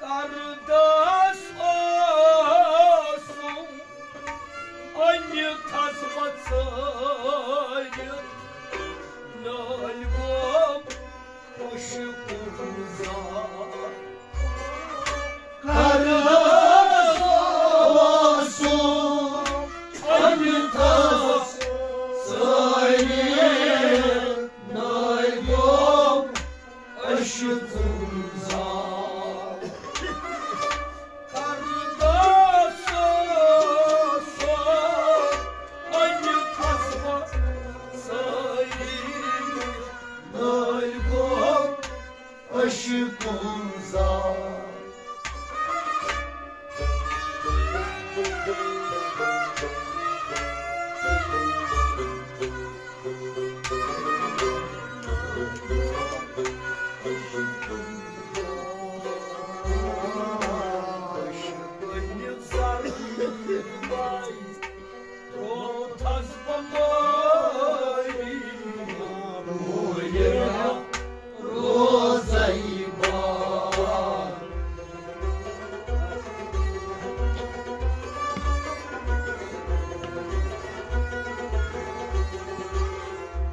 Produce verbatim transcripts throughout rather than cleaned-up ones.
کرداس اوسُم أنِتھ حظ وۄژٲرِتھ، نٲلۍ گوٚو مُشکُل زار۔ کرداس اوسُم أنِتھ حظ وۄژٲرِتھ، نٲلۍ گوٚو أشہِ گُلزار۔ کرداس اوسُم أنِتھ حظ وۄژٲرِتھ، نٲلۍ گوٚو أشہِ گُلزار۔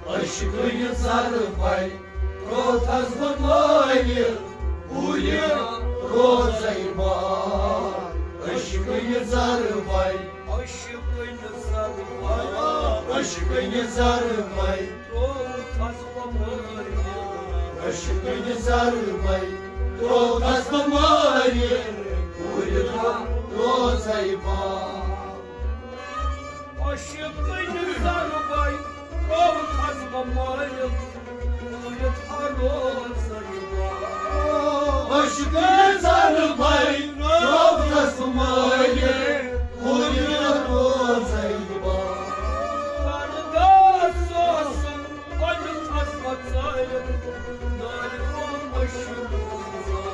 عشقٕنۍ زربَے تروتھس بہٕ مٲرِتھ، پوٗرِ روزَے بار۔ عشقٕنۍ زربَے، عشقٕنۍ زربَے، عشقٕنۍ زربَے تروتھس بہٕ مٲرِتھ۔ عشقٕنۍ زربَے تروتھس بہٕ مٲرِتھ، پوٗرِ روزَے بار۔ عشقٕنۍ زربَے تروتھس بہٕ مٲرِتھ، پوٗرِ روزَے بار۔ عشقٕنۍ زربَے تروتھس بہٕ مٲرِتھ، پوٗرِ روزَے بار۔ کرداس اوسُم أنِتھ حظ وۄژٲرِتھ، نٲلۍ گوٚو مُشکُل زار۔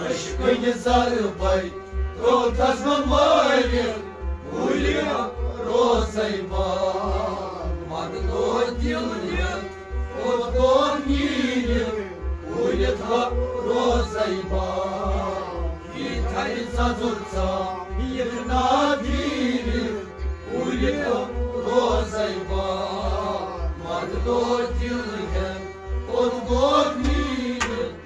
عشقٕنۍ زربَے تروتھس بہٕ مٲرِتھ، پوٗرِ روزَے بار۔ مَنٛگہٕ دود دِل نِتھ، کوٚت گوٚو نیٖرِتھ، پوٗرِ روزَے بار۔ یہِ تھَرِ زَزُر ژاو، یہِ ناو گیٖرِتھ، پوٗرِ روزَے بار۔ مَنٛگہٕ دود دِل ہٮ۪تھ، کوٚت گوٚو نیٖرِتھ۔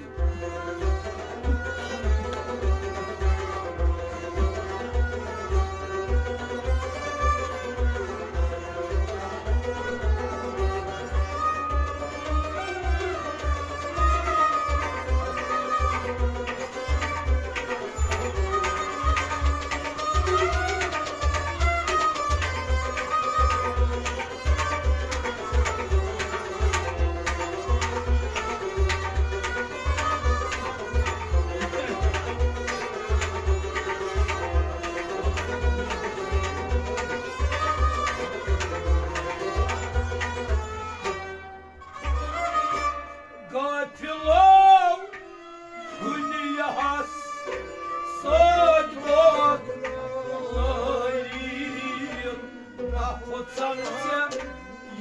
ژَن ژےٚ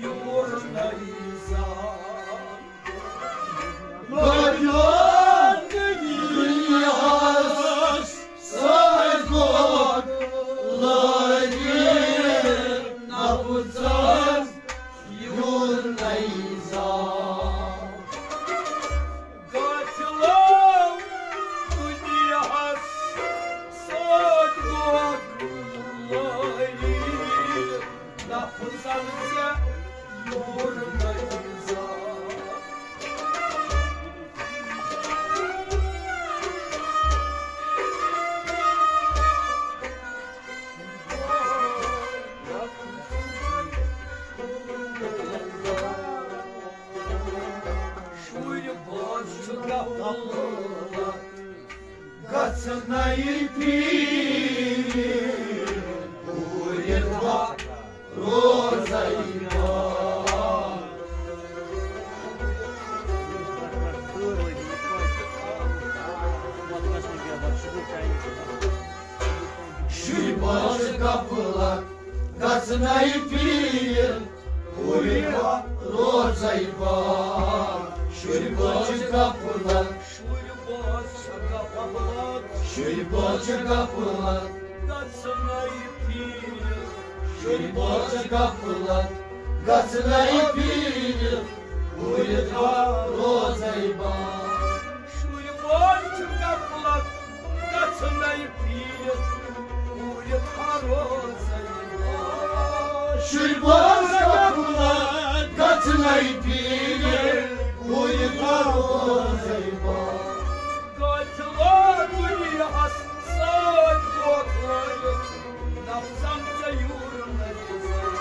یور نَے زان۔ گۄڈٕ لوگ دُنیاہَس سۭتۍ گوٚو لٲگِتھ نَفسَس یور نَے زان۔ قٲتِلو دُنیاہَس سۭتۍ گوٚو لٲگِتھ نَفسَن ژےٚ یور نَے زان۔ شُرۍ بٲژ چھِ غفلت گژھنَے پیٖرِ، پوٗرِتھ وۄنۍ روزَے باد۔ شُرۍ بٲژ چھِ غفلت گژھنَے پیٖرِ، پوٗرِتھ وۄنۍ روزَے باد۔ شُرۍ بٲژ چھِ غفلت، شُرۍ بٲژ چھِ غفلت، شُرۍ بٲژ چھِ غفلت گژھنَے پیٖرِ۔ شُرۍ بٲژ چھِ غفلت گژھنَے پیٖرِ، پوٗرِتھ وۄنۍ روزَے باد۔ شُرۍ بٲژ چھِ غفلت گژھنَے پیٖرِ، پوٗرِتھ وۄنۍ روزَے باد۔ شُرۍ بٲژ چھِ غفلت گژھنَے پیٖرِ، پوٗرِتھ وۄنۍ روزَے باد۔ قٲتِلو دُنیاہَس سۭتۍ گوٚو لٲگِتھ نَفسَن ژےٚ یور نَے زان۔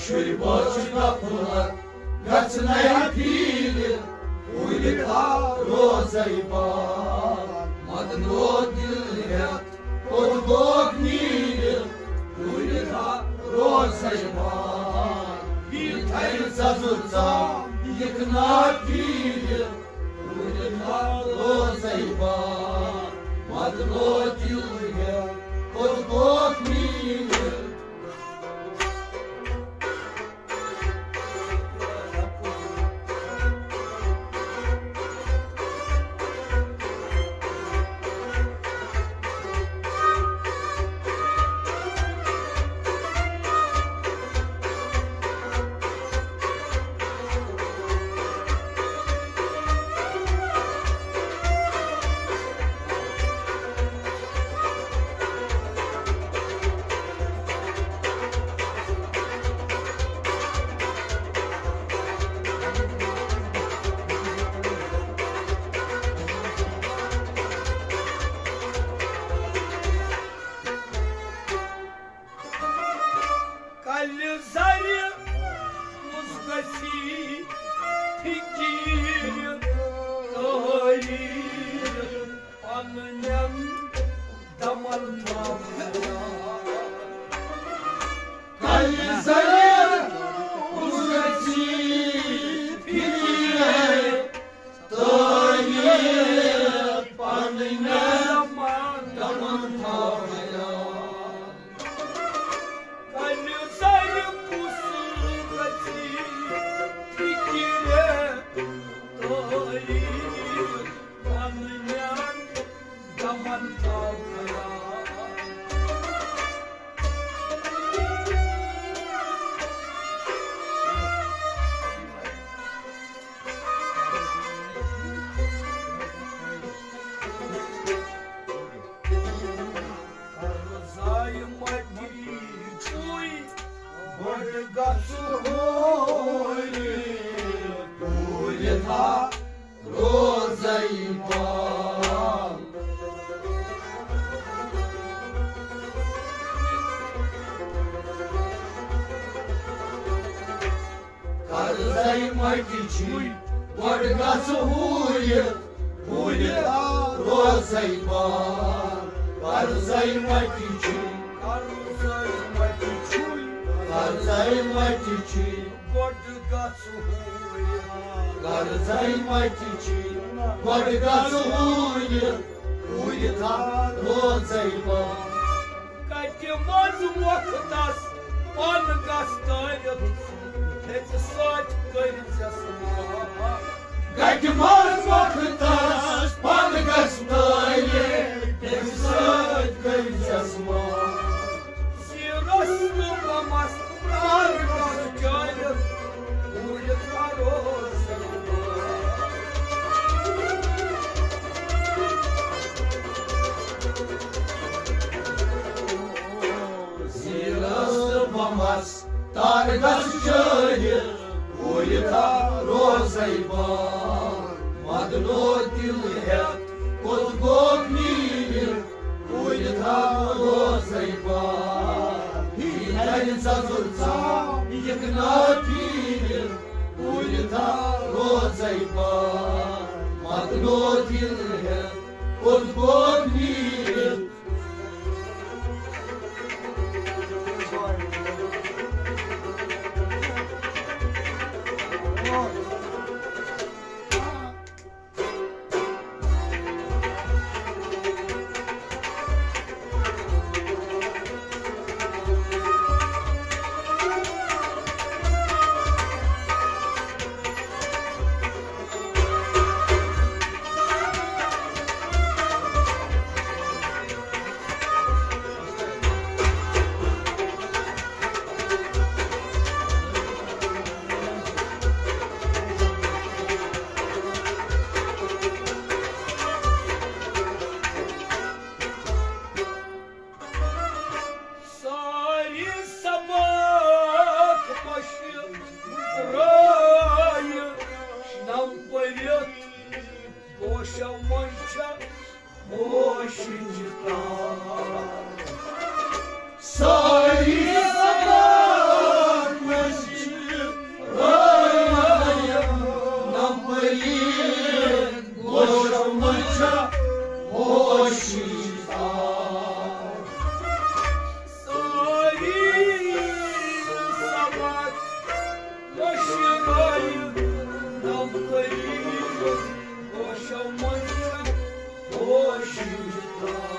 شُرۍ بٲژ چھِ غفلت گژھنَے پیٖرِ، پوٗرِتھ وۄنۍ روزَے باد۔ مَدنو دِل ہٮ۪تھ کوٚت گوٚکھ نیٖرِتھ، پوٗرِتھ وۄنۍ روزَے باد۔ یہِ تھَوِ زَزُر ژاو یِکھ نا پیٖرِ، پوٗرِتھ وۄنۍ روزَے باد۔ مَدنو دِل ہٮ۪تھ کوٚت گوٚکھ نیٖرِتھ۔ کلہِ زرِ کُس گژھی فقیٖر تٲریٖر پننٮ۪ن دمن تھاو خیال۔ کلہِ زرِ کُس گژھی فقیٖر تٲریٖر پننٮ۪ن دمن تھاو خیال۔ کلہِ زرِ کُس گژھی فقیٖر تٲریٖر پننٮ۪ن دمن تھاو خیال۔ قرضاے مٹی چھُے، گۄڈٕ گژھٕ ہوٗرِ، پوٗرِتھ ہا روزَے باد۔ قرضاے مٹی چھُے، گۄڈٕ گژھٕ ہوٗرِ، پوٗرِتھ روزَے باد۔ قرضاے مٹی چھُے، قرضاے مٹی چھُے، قرضاے مٹی چھُے، گۄڈٕ گژھٕ ہوٗرِ، قرضے مچہِ چھی، گۄڈٕ گژھ اوٗرۍ، اوٗرۍ تھا روزے بہٕ۔ کتہِ منٛز وقتس پن گژھ تٲرِتھ، تھیٚژِ سۭتۍ کٔرۍزٮ۪س ماف۔ کتہِ منٛز وقتس پن گژھ تٲرِتھ، تھیٚژِ سۭتۍ کٔرۍزٮ۪س ماف۔ زیٖرس تہٕ بمس تار گژھ چٲلِتھ، اوٗرۍ تھا روزے بہٕ۔ زیٖرس تہٕ بمس تار گژھ چٲلِتھ، اوٗرۍ تھا روزے بہٕ۔ مدنو دِل ہٮ۪تھ کوٚت گوٚو نیٖرِتھ، اوٗرۍ تھا روزے بہٕ۔ یہِ تَلہِ ژَزُر ژاو یِکنا پیٖرِتھ، اوٗرۍ تھا روزے بہٕ۔ مدنو دِل ہٮ۪تھ کوٚت گوٚو نیٖرِتھ۔ ساری سبق مشرٲے، نم پٔرِتھ گوشو منٛز چھےٚ ہوش جتان۔ ساری سبق مشرٲے، نم پٔرِتھ گوشو منٛز چھےٚ ہوش جتان۔ سٲری سبق مٔشرٲیِتھ نم پٔرِتھ گوشو منٛز چھےٚ ہوش جتان۔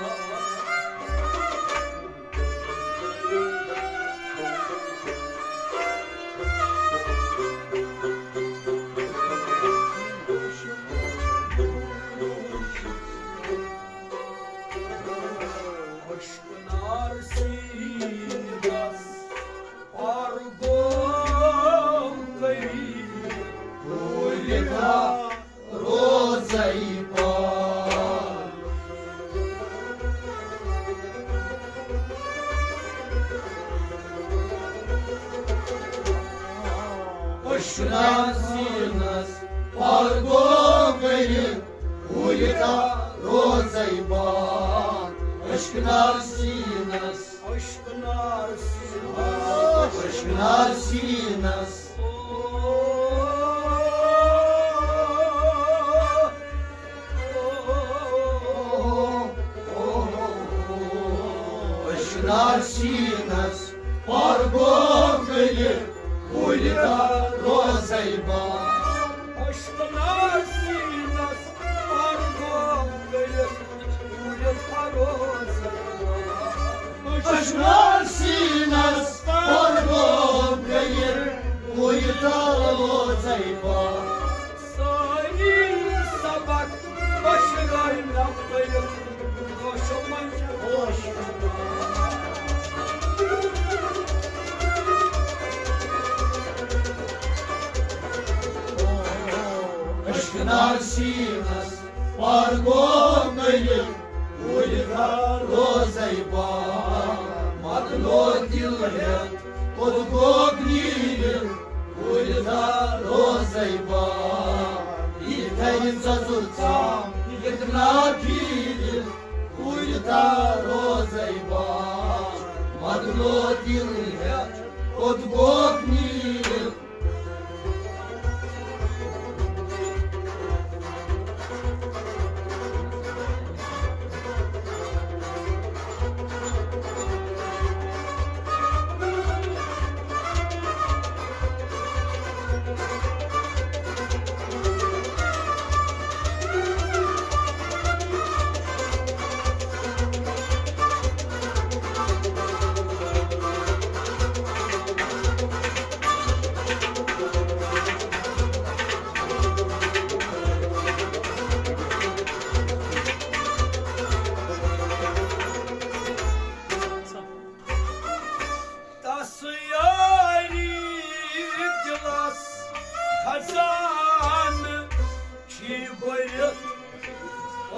اشکنار سیٖنس پرگوم کٔرِتھ بھوٗلِتھ روزے پال۔ اشکنار سیٖنس پرگوم کٔرِتھ بھوٗلِتھ روزے پال۔ اشکنار سیٖنس، اشکنار سیٖنس، اشکنار سیٖنس۔ اشکنار سیٖنس پرگوم کٔرِتھ بھوٗلِتھ روزے پال۔ اشکنار سیٖنس پرگوم کٔرِتھ بھوٗلِتھ روزے پال۔ اشکنار سیٖنس پرگوم کٔرِتھ بھوٗلِتھ روزے پال۔ سٲری سبق مٔشرٲے نم پٔرِتھ گوشو منٛز چھےٚ ہوش۔ اشکنار سیٖنس پرگوم کٔرِتھ بھوٗلِتھ روزے پال۔ مدنو دِل ہٮ۪تھ کوٚت گوٚو نیٖرِتھ بھوٗلِتھ روزے پال۔ یہِ تھَوِ ژَزُر ژام یِکنا پھیٖرِتھ بھوٗلِتھ روزے پال۔ مدنو دِل ہٮ۪تھ کوٚت گوٚو نیٖرِتھ۔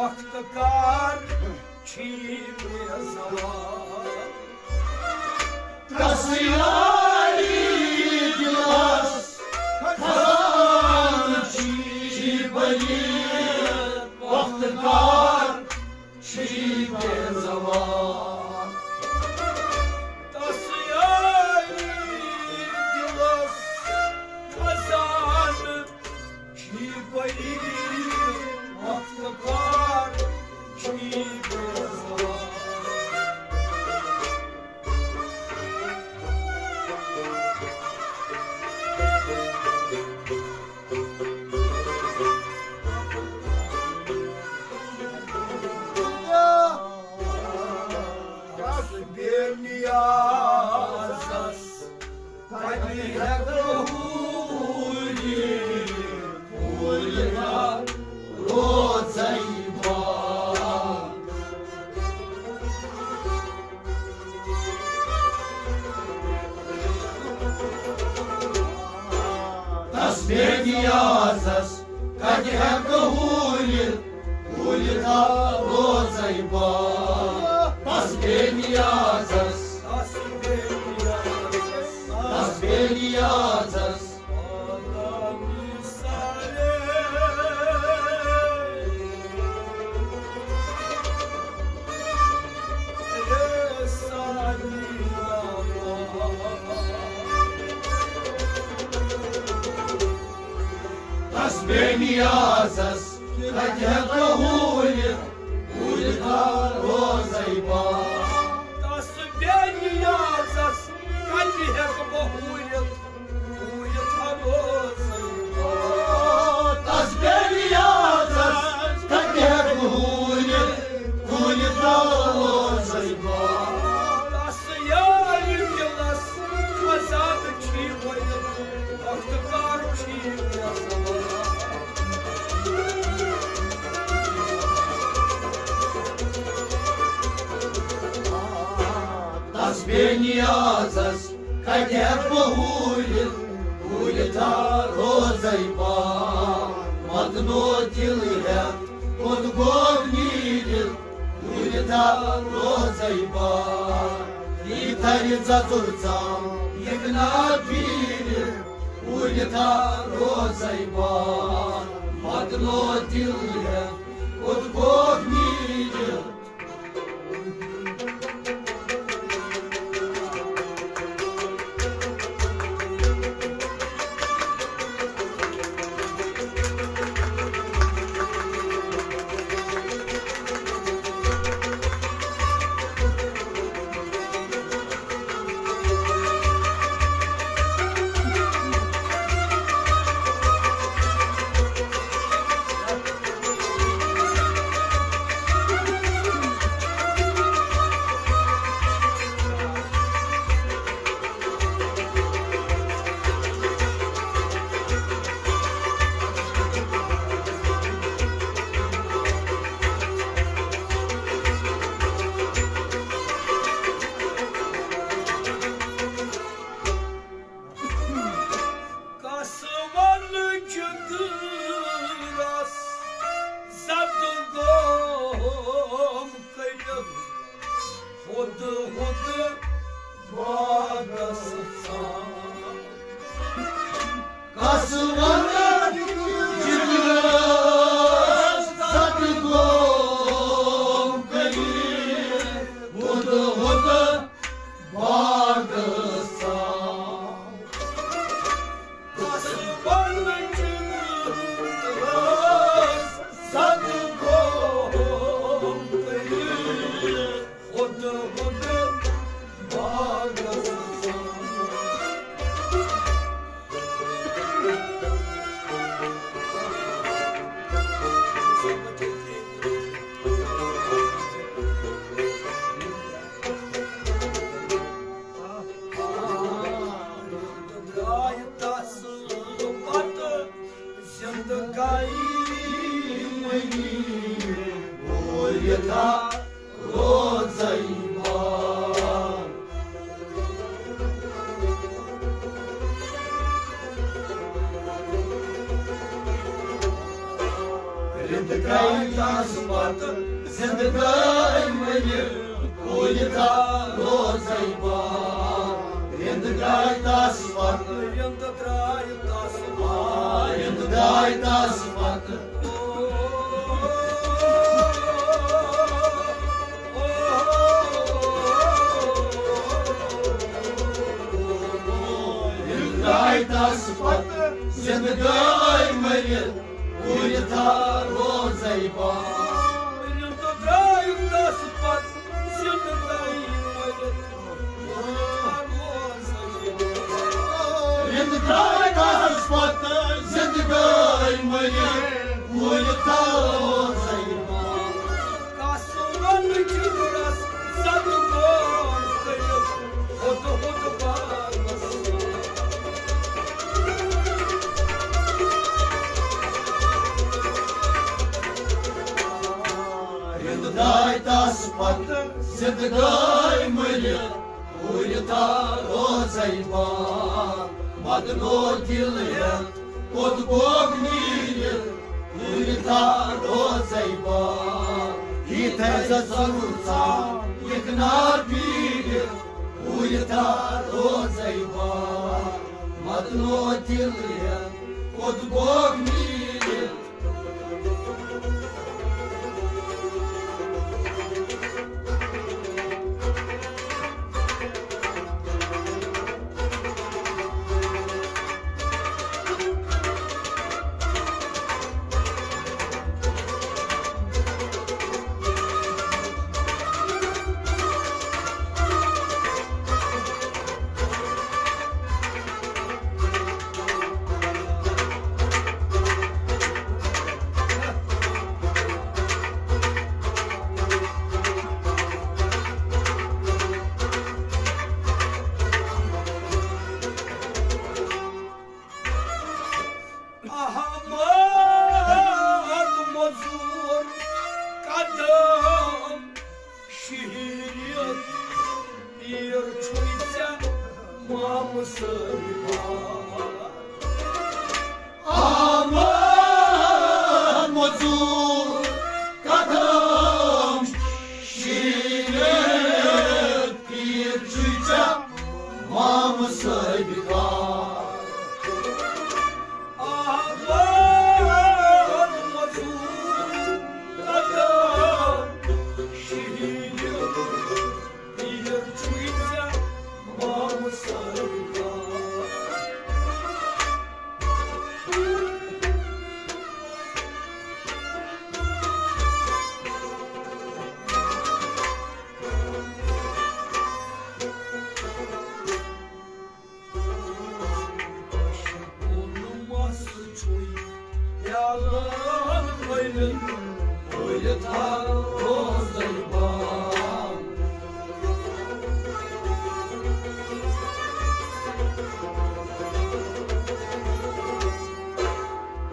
وقت کار چھی بے زوال۔ تس یاری دلس خزانہٕ چھی بٔرِتھ، وقت کار چھی بے زوال۔ تس یاری دلس خزانہٕ چھی بٔرِتھ، وقت کار چھی بے زوال۔ تس بے نیازس کتہِ ہیٚکہٕ ہُرِ، ہُرِ نہ روزے بہٕ۔ تس بے نیازس کتہِ ہیٚکہٕ ہُرِ، ہُرِ نہ روزے بہٕ۔ تس بے نیازس، تس بے نیازس، تس بے نیازس۔ تس بے نیازس کتہِ ہیٚکہٕ ہُرِ، ہُرِ نہ روزے بہٕ۔ تس بے نیازس کتہِ ہیٚکہٕ بہٕ ہُرِتھ، ہُرِتھ روزے بہٕ۔ تس بے نیازس کتہِ ہیٚکہٕ ہُرِتھ، ہُرِتھ روزے بہٕ۔ تس یارِ دلس خزانہٕ چھی بٔرِتھ، وقت کار چھی بے زوال۔ تس بے نیازس کتہِ ہیٚکہٕ بہٕ ہُرِتھ، ہُرِتھ روزے بہٕ۔ مگنو دل ہیٚتھ کوٚت گوٚو نیٖرِتھ، ہُرِتھ روزے بہٕ۔ یہِ تھرِ زژُر ژم یہِ کنہ پیٖرِتھ، ہُرِتھ روزے بہٕ۔ مگنو دل ہیٚتھ کوٚت گوٚو نیٖرِتھ۔ کس ونہٕ جگرس زدٕ گوم کٔرِتھ، ہُدٕ ہُدٕ باغس ژاو۔ کس ونہٕ جگرس زدٕ گوم کٔرِتھ، ہُدٕ ہُدٕ باغس ژاو۔ تہٕ درٛاے تس پتہٕ زندگٲنی منی، ہُرِتھ روزے بہٕ۔ رِند درٛاے تس پتہٕ زِندٕ گٔے مٔرِتھ، پوٗرِ تھا روزے باد۔ رِند درٛاے تس پتہٕ، رِند درٛاے تس پتہٕ، رِند درٛاے تس پتہٕ۔ رِند درٛاے تس پتہٕ زِندٕ گٔے مٔرِتھ، پوٗرِ تھا روزے باد۔ رِند درٛاے تس پتہٕ زِندٕ گٔے مٔرِتھ، پوٗرِ تھا روزے باد۔ رِند درٛاے تس پتہٕ زِندٕ گٔے مٔرِتھ، پوٗرِ تھا روزے باد۔ کس ون چُھرس زدٕ گوم کٔرِتھ، ہوٚت ہوٚت بارس۔ رِند درٛاے تس پتہٕ زِندٕ گٔے مٔرِتھ، پوٗرِ تھا روزے باد۔ مدنو دِل ہیٚتھ کوٚت گوٚو نیٖرِتھ، پوٗرِ تھا روزے باد۔ یِتھے زَن ژٕ ژھاو یِکھ نا پیٖرِتھ، پوٗرِ تھا روزے باد۔ مدنو دِل ہیٚتھ کوٚت گوٚو نیٖرِتھ۔ احمد مزور قدم شہیریت، پیر چھُے ژےٚ مامہٕ صٲبِ کار۔ احمد مزور قدم شہیریت، پیر چھُے ژےٚ مامہٕ صٲبِ کار۔ آباد مزور قدم شہیریت، پیر چھُے ژےٚ مامہٕ صٲبِ کار۔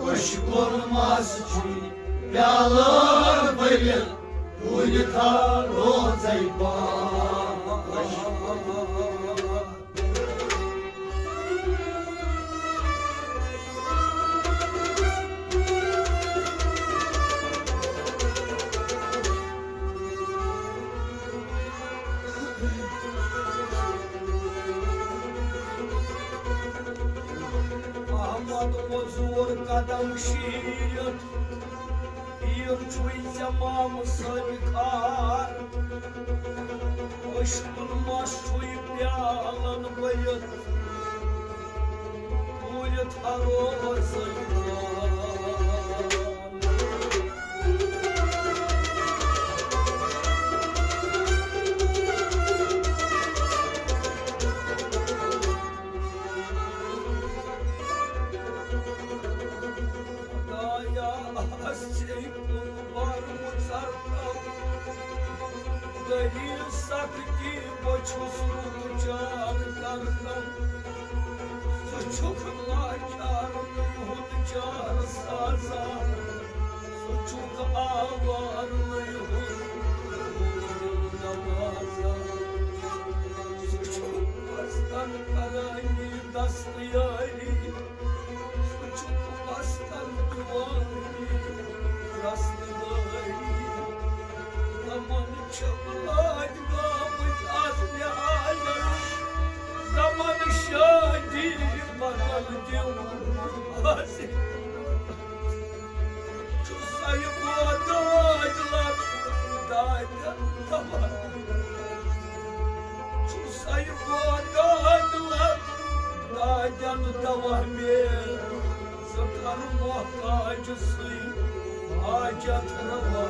عشقُن مَس چھُے پیالہٕ بٔرِتھ، پوٗرِ تھا روزے باد۔ احمد مزور قدم شیرتھ، پیر چھُے ژےٚ مامہٕ صٲبِ کار۔ عشقُن مَس چھُے پیالن بٔرِتھ، پوٗرِ تھا روزے باد۔ خدایا، اسہِ کُن بر مُژر کم۔ دٔلیٖل سختی بہٕ چھُس رُت چار کرتم۔ ژٕ چھُکھ لاچار نہٕ ہُنٛد چار سازا۔ ژٕ چھُکھ آوار نہٕ ہُنٛد نمازا۔ ژٕ چھُکھ پستن کرانی دستیاری۔ ژٕ چھُکھ پستن دیوانی۔ آسہِ۔ چھُ سا یہِ بوتل دادِ لَت دادٮ۪ن تَوَر۔ چھُ سا یہِ بوتل دادِ لَت دادٮ۪ن تَوَر مےٚ۔ ژٕ کَر محتاج سٕے حاجت روا۔